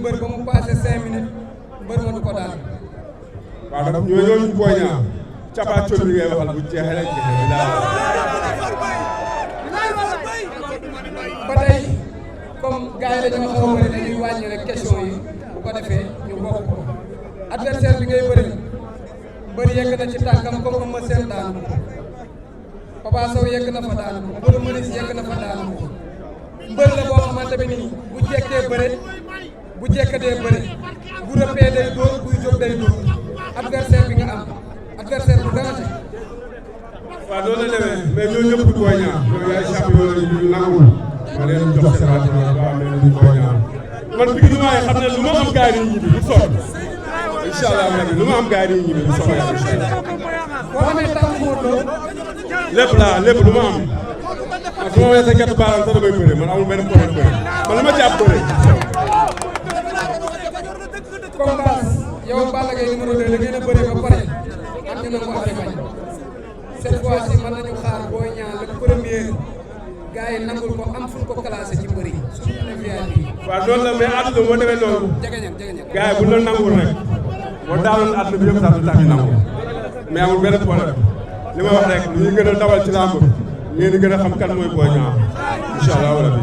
mbër ba mu passé 5 minutes mbër ma du ko daal. waaw dafa ñooñu Boy Niang cappaacoli bi ngay waxal bu jeexee rek ba tey comme gars yi dañoo xaw a bëri dañuy wàññi rek question yi bu ko defee ñu bokk ko adversaire bi ngay bëri mbër yegg na ci tànkam comme Eumeu Sène daanu Papa Sow yegg na fa daanu Modou Manis yegg na fa daanu mbër la boo xamante bi nii bu jekkee bëre bu jekkatee bëre bu rëppee day dóor buy jóg day dóor adversaire bi nga am adversaire bu gën a teg. waaw loolu la demee mais ñoo ñëpp Boy Niang ñoo yaay champion la ñu nanguwul ma leen jox seen waaw mais ñu Boy Niang man bi ñu waaye xam ne lu ma am gars yi ñibbi du sotti incha allah rabbi lu ma am gars yi ñibbi du sotti incha allah. boo xamee tànk Modou Lo lépp lu ma am man su ma weesoo gerte baaraam sax damay bëre man amul benn problème bëre man lu ma jàpp bëre. combat yow Balla Gaye numéro 2 da ngeen a bëre ba pare am ñu nangu affaire bañ cette fois-ci mën nañu xaar Boy Niang le premier gars yi nangul ko am fu ñu ko classé ci mbër yi suñu VIP. waaw noonu la mais àdduna moo demee noonu. gars yi bu ñu la nangul rek boo daaloon àdduna bi yëpp sax du tax ñu nangu mais amul benn problème li ma wax rek lu ñu gën a dawal ci làmb ngeen di gën a xam kan mooy Boy Niang incha allah rabbi.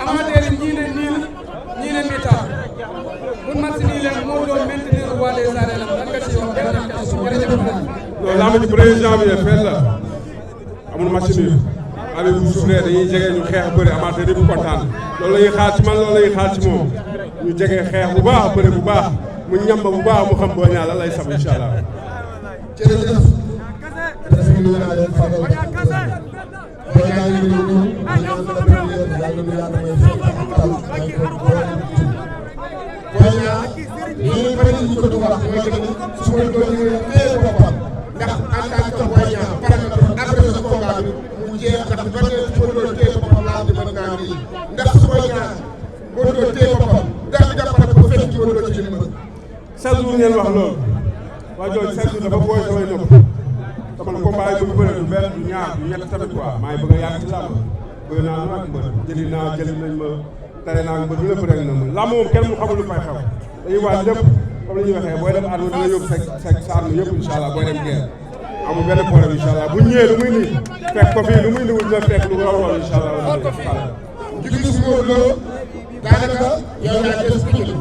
amateur yi ñii ne mi-temps bu match nii leen moo doon maintenir roi des arènes lan nga ciy wax benn question jërëjëf. loolu làmb ji 1er janvier fenn la amul match nii abi bu suuflee dañuy jege ñu xeex bëri amateur yëpp kontaan loolu la ñuy xaar ci man loolu la ñuy xaar ci moom ñu jege xeex bu baax bëri bu baax mu ñamba bu baax mu xam Boy Niang lan lay sab incha allah. jërëjëf. Boy Niang yi ñu ñëw Boy Niang lii bëri ñu ko doon wax mooy que ni su ma doon ñëwee téye boppam ndax en tant que Boy Niang pare na pour après ce combat bi mu jeex ndax ba tey su ma doon téye boppam laa di mën naa nii ndax su Boy Niang boo doon téye boppam daal di jàppale ko fekk ci woon ci li mu mën. chaque jour ngeen wax loolu waa jooju chaque jour dafa booy samay nopp dama ne combat yi bëgg bëre du benn du ñaar du ñett tamit quoi maa ngi bëgg a yàgg ci làmb bëgg naa lu ak mbër jëli nañ ma tere naa mbër du lépp rek na ma làmb moom kenn mu xamul lu fay xew dañuy waaj lépp comme li ñuy waxee booy dem arme dina yóbbu sa arme yëpp incha allah booy dem guerre amul benn problème incha allah bu ñëwee lu muy nii fekk ko fii lu muy niwul dina fekk lu ko raw lool incha allah jigéen si Modou Lo daanaka yow yaa des ko jël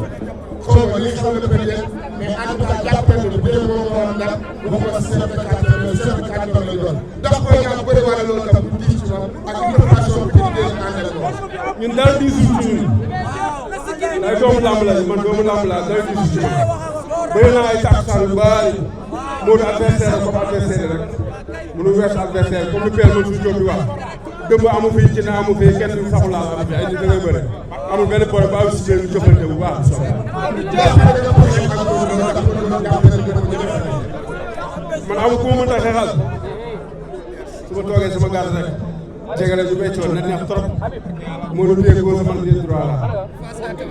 xaw ma li xaw na peut-être mais en tout cas jàpp nañu ne bëre moom moo am ndax bu ko si certificat lay doon ndax Boy Niang bëre wala loolu tam bu diis ci moom ak information bi di dégg àndal ko ñun dara diisul ci ñun ay doomu làmb la man doomu làmb la dara diisul ci man bëri naa ay takkusaan yu bari Modou adversaire comme adversaire rek mënu weesu adversaire comme lu père man suñu jóg di wax dëmb amu fi ci na amu fi kenn saxu laal amu fi ay nit da ngay bëre amul benn problème ba si ñu joxante bu baax man amul ku ma mënta xeexal su ma toogee sama gàtt rek jege la ñu béccoon na neex trop moo doon téye góor sama pied droit la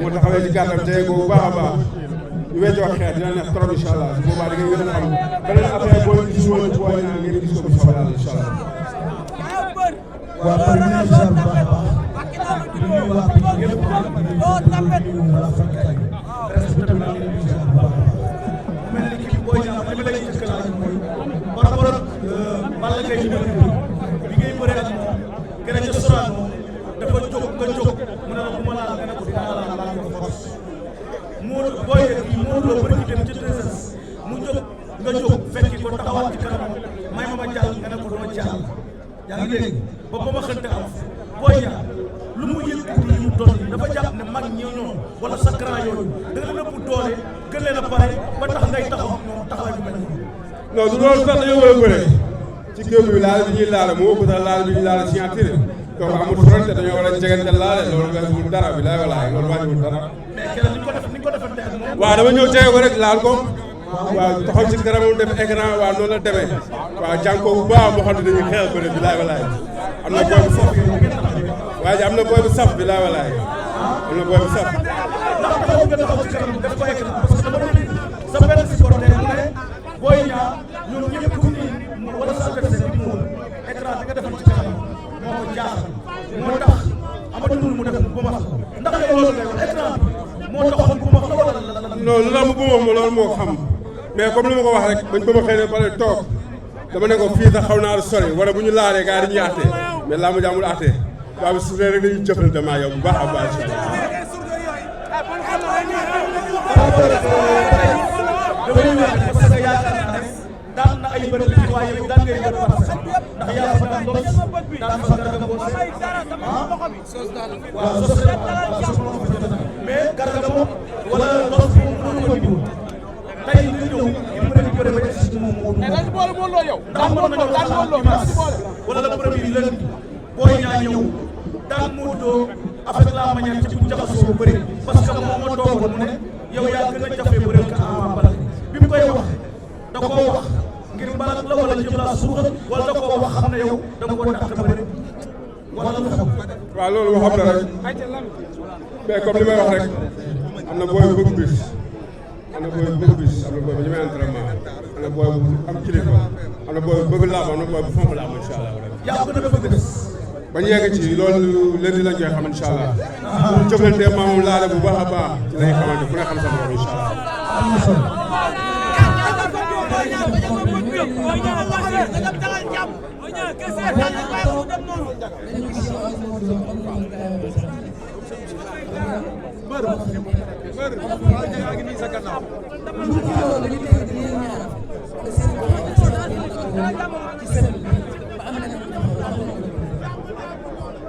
moo taxawee ci gàttam jege ko bu baax a baax ñu weccoo xeex dina neex trop incha allah su boobaa da ngay gën a xam beneen affaire boo gis woon ci Boy Niang ngeen gis ko bu soobee yàlla incha allah. waaw kon ñu ngi ziar bu baax a baax di nuyu waa Pikine yëpp di nuyu waa Fankay respecté naa leen di ziar bu baax a baax. mel ni kii Boy Niang li ma lay njëkk a laaj mooy par rapport ak Balla Gaye numéro 2 bi ngay bëree ak moom gën a ca Sorano dafa jóg nga jóg mu ne la bu ma laal nga ne ko dinaa laal ko force moo booy kii moo loo bëri dem ci 2S mu jóg nga jóg fekki ko taxawaat ci kanam may ma jàll nga ne ko doo jàll yaa ngi dégg ba ba ma xënte am Boy Niang lu mu yëkkati yi mu toll dafa jàpp ne mag ñi ñoom wala sa grand yooyu da nga leen ëpp doole gën leen a pare ba tax ngay taxaw ak ñoom taxawaay bu mel nii. non du loolu sax dañoo war a bëre ci géew bi laal bi ñuy laal moo ëpp sax laal bi ñu laal signature donc amul fronte dañoo war a jegante laale loolu weesuwul dara bi laay walaay loolu wàññiwul dara. mais keneen ni ko defante ak moom. waaw dama ñëw jege ko rek laal ko waaw taxaw ci kanamam def écran waaw noonu la demee waaw jànkoo bu baax moo xam ne dañuy xeex bëre bi laay walaay am na booy bu saf waaye am na booy bu saf bi laay walaay am na booy bu saf. ndax taxaw nga taxaw ci kanam def ko écran parce que dama dégg sa benn supporter mu ne Boy Niang ñoom ñëpp ku ni wala sa adversaire bi mu écran bi nga defal ci kanam moo ko jaaxal moo tax amatul mu def ba ma ndax loolu lay wax écran bi moo taxoon bu ma wax la wala lan. non lu tax mu bu ma wax ma loolu moo xam mais comme li ma ko wax rek bañ ba ma xëy na ba toog dama ne ko fii sax xaw naa sori wala bu ñu laalee gars yi dañuy àttee mais laa ma jaamul àttee waaw bi su dee rek dañuy jëflante maa yow bu baax a baax incha allah. parce que yaakaar naa ne daan na ay bërëb yi waaye yow daan ngay bërëb parce que ndax yaa fa daan dos daan fa Garga Mbossé waaw sos mais Garga moom wala dos moom ko jiw tey ñu ñëw ñu bëri ba ci moom moo daan mën na ñëw dimanche wala le premier lundi Boy Niang ñëw daan Modou Lo avec la manière ci bu jaxasoo bëri parce que moom moo toogoon mu ne yow yaa gën a jafe bëri ka Ama Baldé bi mu koy wax da koo wax ngir mbalak la wala jëm la suuxal wala da koo wax xam ne yow da nga ko dàq bëri wala lu xam. waaw loolu waxam la rek mais comme li may wax rek am na booy bu bëgg bis am na booy bu bëgg bis am na booy bu ñemee entraînement am na booy bu am kilifa am na booy bu bëgg laam am na booy bu fonk laam incha allah. yaa gën a bëgg bis. ba ñu yegg ci loolu leen di lañ koy xam incha allah bu jëflante maamam laale bu baax a baax ci lañuy xamante ku ne xam sa borom incha allah.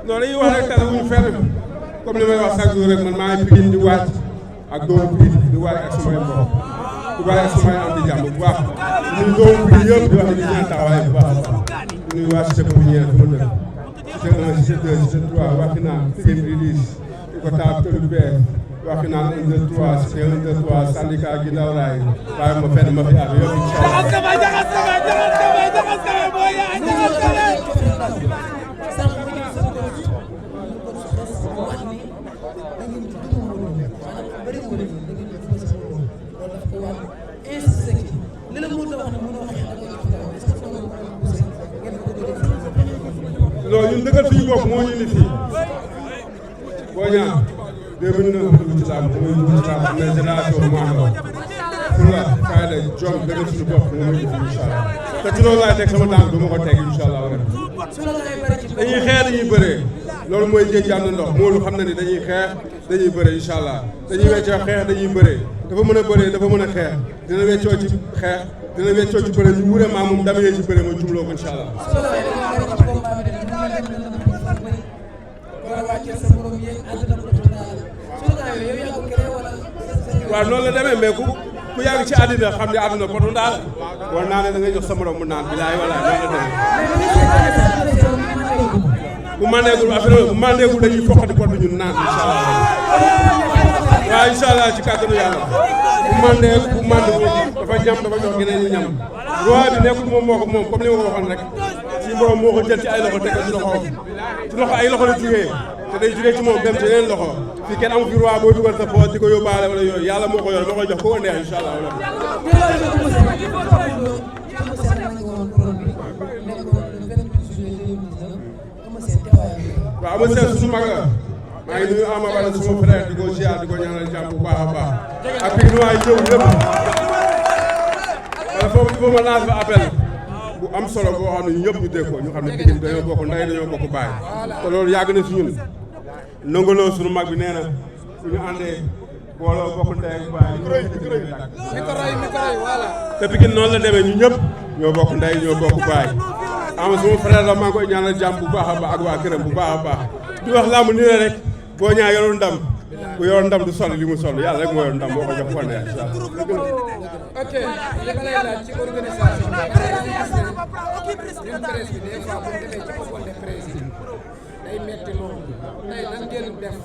non dañuy wax rek tase wuñu fenn comme li may wax chaque jour rek man maa ngi Pikine di waaj ak doomu Pikine di waaj ak samay mbokk di waaj ak samay am di jàmm bu baax ñun doomu Pikine yëpp di wax ne ñu ñaan taxawaay bu baax a baax di nuyu waa cité Pépinière fu ma dëkk cité 1 cité 2 cité 3 waxi naa Pikine Ridis di ko taab tëlu beer waxi naa 1 2 3 cité 1 2 3 syndicat gi ndaw raay waaye ma fenn ma fi ànd yëpp incha allah. loolu ñun dëggal suñu bopp moo ñu indi fii Boy Niang 2009 dugg ci làmb muy dugg ci làmb am na génération bu mu àndoo pour la fayda jom dëggal suñu bopp moo ñu indi fii incha allah te ci loolu laay teg sama tànk du ma ko teg incha allah dañuy xeex dañuy bëree loolu mooy jéeg jànd ndox moolu xam na ni dañuy xeex dañuy bëree incha allah dañuy weccoo xeex dañuy bëree dafa mën a bëree dafa mën a xeex dina weccoo ci xeex dina weccoo ci bëree ñu wure maa moom damee ci bëree ma jumloo ko incha allah. waaw noonu la demee mais ku yàgg ci àddina xam ne àdduna potu ndaal war naa ne da ngay jox sa morom mu naan bilaay walaay noonu la demee bu mandeegul affaire bu mandeegul dañuy foqati pot bi ñun naan incha allah waaw incha allah ci kàttanu yàlla bu mandeeg bu mandewul dafa ñam dafa jox geneen ñu ñam roi bi nekkul moom moo ko moom comme li ma ko waxoon rek suñu borom moo ko jël ci ay loxo teg ko ci loxo ay loxo la jugee te day jugee ci moom dem ci yeneen loxo fii kenn amu fi roi boo dugal sa poos di ko yóbbaale wala yooyu yàlla moo ko yor moo koy jox ku ko neex incha allah. waaw Ama Sène suñu mag la maa ngi nuyu Ama Baldé suma frère di ko ziar di ko ñaanal jàmm bu baax a baax ak bi nu waay ñëw lépp wala foofu ma lancé fa appel bu am solo boo xam ne ñu ñëpp ñu dégg ko ñu xam ne Pikine dañoo bokk ndey dañoo bokk baay te loolu yàgg na si ñun nangaloo suñu mag bi nee na suñu àndee booloo bokk ndey ak baay te Pikine noonu la demee ñu ñëpp ñoo bokk ndey ñoo bokk baay ama suma frère la maa ngi koy ñaanal jàmm bu baax a baax ak waa këram bu baax a baax di wax làmb nii la rek Boy Niang yorul ndam bu yorul ndam du sol li mu sol yàlla rek moo yor ndam moo ko jox ko ne incha allah. ok li ma lay laaj ci organisation bi presse bi des fois bu ñu demee ci open de presse yi day metti loolu tey nan ngeen def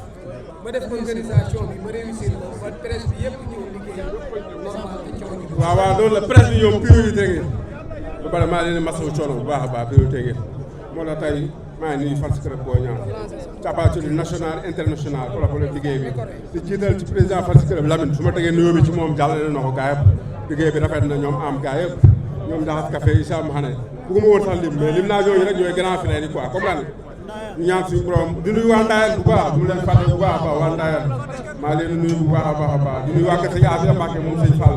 ba def organisation bi ba réussir ko ba presse bi yëpp ñëw liggéey normal te coono bi. waaw waaw loolu la presse bi ñoom priorité ngeen ba pare maa leen di masawu coono bu baax a baax priorité ngeen moo tax tey maa ngi nuyu fan si kër Boy Niang capacité national international pour la liggéey bi di jiital ci président fan si kër Lamine su ma tegee nuyoo bi ci moom jàllale na ko gaa yëpp liggéey bi rafet na ñoom am gaa yëpp ñoom Ndaxas Café Issa Mahane bëgguma woon sax lim mais lim naa ñooñu rek ñooy grand frère yi quoi comprendre ñu ñaan suñu borom di nuyu waa Ndayane bu baax du leen fàtte bu baax a baax waa Ndayane maa leen nuyu bu baax a baax a baax di nuyu waa kër sëñ Afia Mbacke moom sëñ Fall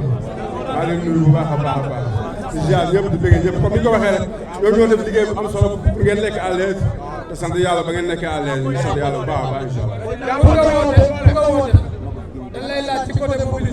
maa leen nuyu bu baax a baax a baax di ziar ñëpp di bëgg ñëpp comme ni ko waxee rek ñoom ñoo def liggéey bu am solo pour ngeen nekk à l'aise te sant yàlla ba ngeen nekkee à l'aise ñu sant yàlla bu baax a baax incha allah. yaa ngi ko woote dañ lay laaj ci côté mobilisation